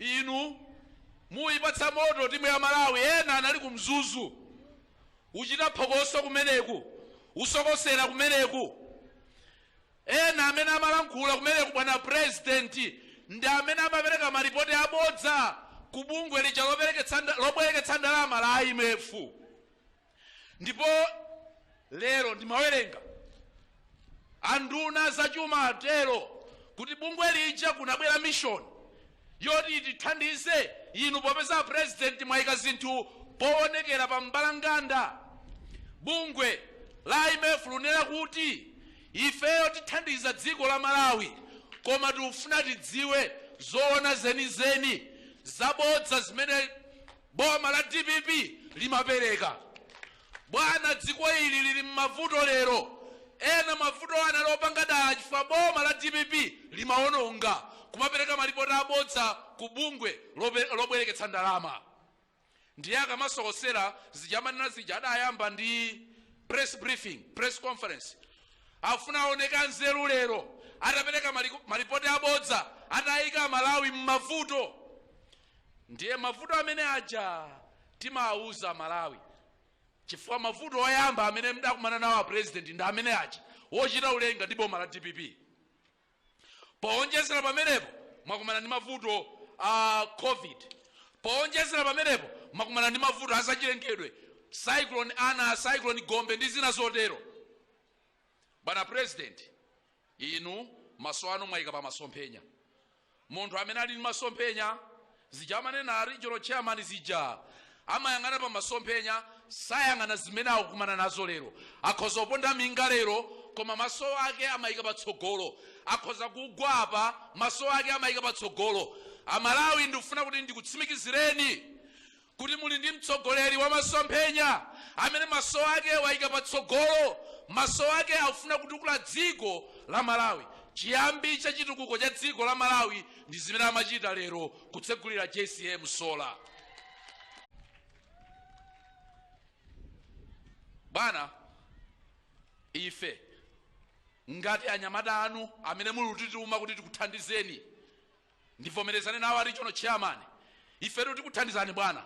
Inu muyipatsa moto timu ya Malawi. Ena anali ku Mzuzu uchita phokoso kumeneku, usokosera kumeneku. Ena amene amalankhula kumeneku, bwana President, ndi amene amapereka malipoti abodza ku bungwe lija lobwereketsa ndalama la IMF. Ndipo lero ndimawerenga anduna zachuma atero kuti bungwe lija kunabwera mission yoti tithandize inu, popeza President mwayika zinthu poonekera pa mbalanganda. Bungwe la IMF lunena kuti ifeyo tithandiza dziko la Malawi, koma tikufuna tidziwe zoona zenizeni zabodza zimene boma la DPP limapereka. Bwana, dziko ili lili m'mavuto lero. Ena mavuto ana lopanga dala chifukwa boma la DPP limaononga, kumapereka malipoti abodza ku bungwe lobwereketsa ndalama. Ndiye akamasokosera zijamanena zija adayamba ndi press briefing, press conference, afuna aoneka nzeru lero atapereka malipoti abodza, atayika Malawi m'mavuto. Ndiye mavuto amene aja timawuza Malawi, chifukwa mavuto oyamba amene mdakumana nawo a President ndi amene aja wochita ulenga ndi boma la DPP. Powonjezera pamenepo mwakumana ndi mavuto a COVID. Powonjezera pamenepo mwakumana ndi mavuto azachilengedwe, Cyclone Ana, Cyclone Gombe ndi zina zotero. Bwana President, inu maso anu mwayika pa masomphenya. Munthu amene ali ndi masomphenya, zija amanena regional chairman zija, amayang'ana pa masomphenya, sayang'ana zimene akukumana nazo lero. Akhoza kuponda minga lero, koma maso ake amayika patsogolo. Akhoza kugwa apa, maso ake amayika patsogolo. Amalawi, ndikufuna kuti ndikutsimikizireni kuti muli ndi mtsogoleri wa masomphenya amene maso ake wayika patsogolo. Maso ake akufuna kutukula dziko la Malawi. Chiyambi cha chitukuko cha dziko la Malawi ndi zimene amachita lero, kutsegulira JCM Solar. Bwana, ife ngati anyamata anu amene muli kutituma kuti tikuthandizeni, ndivomerezane nawo a regional chairman, ifetu tikuthandizani bwana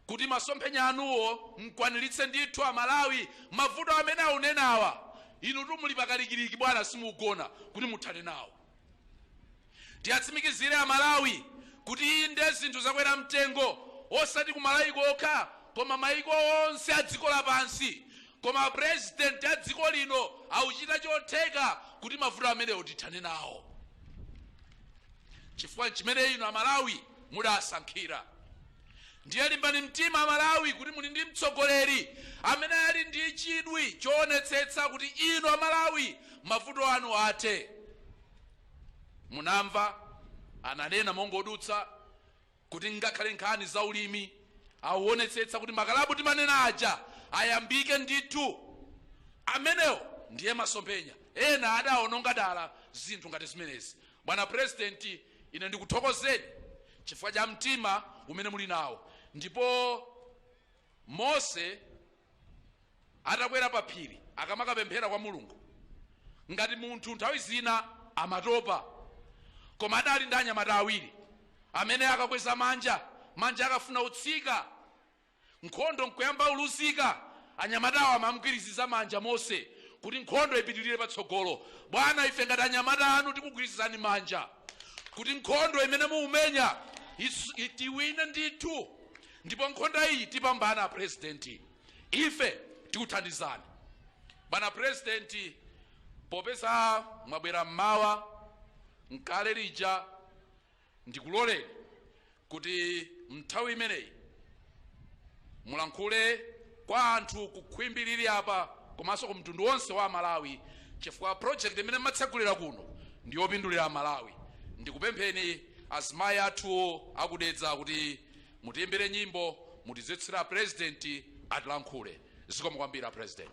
kuti masomphenya anuwo mkwaniritse ndithu. Amalawi, mavuto amene aunenawa, inu tumuli pakalikiliki bwana, simugona kuti muthane nawo. Tiyatsimikizire Amalawi kuti inde, zinthu zakwera mtengo, osati ku Malawi kokha koma maiko onse a dziko lapansi, koma President a dziko lino akuchita chotheka kuti mavuto amenewo tithane nawo, chifukwa chimene inu Amalawi mudasankhira. Ndiye limbani mtima Amalawi kuti muli ndi mtsogoleri amene ali ndi chidwi choonetsetsa kuti inu Amalawi mavuto anu athe. Munamva ananena mongodutsa kuti ngakhale nkhani za ulimi auonetsetsa kuti makalabu timanena aja ayambike ndithu. Amenewo ndiye masomphenya. Ena adaononga dala zinthu ngati zimenezi. Bwana President, ine ndikuthokozeni chifukwa cha mtima umene muli nawo. Ndipo Mose atakwera pa phiri akamakapemphera kwa Mulungu, ngati munthu nthawi zina amatopa, koma adali ndi anyamata awiri amene akakweza manja, manja akafuna kutsika, nkhondo nkuyamba uluzika, anyamatawo amamugwiriziza manja Mose kuti nkhondo ipitirire patsogolo. Bwana, ife ngati anyamata anu tikugwirizani manja kuti nkhondo imene muumenya tiwine ndithu. Ndipo nkhondo iyi tipambana. President, ife tikuthandizani. Bwana President, popeza mwabwera mmawa mkale lija, ndikuloleni kuti mnthawi imeneyi mulankhule kwa anthu ku khwimbi lili apa komanso ku mtundu wonse wa Malawi, chifukwa project imene mmatsegulira kuno ndi yopindulira Malawi. Ndikupempheni azimayi athu akudedza kuti mutiimbire nyimbo, mutizitsira President atilankhule. Zikomo kwambiri, President.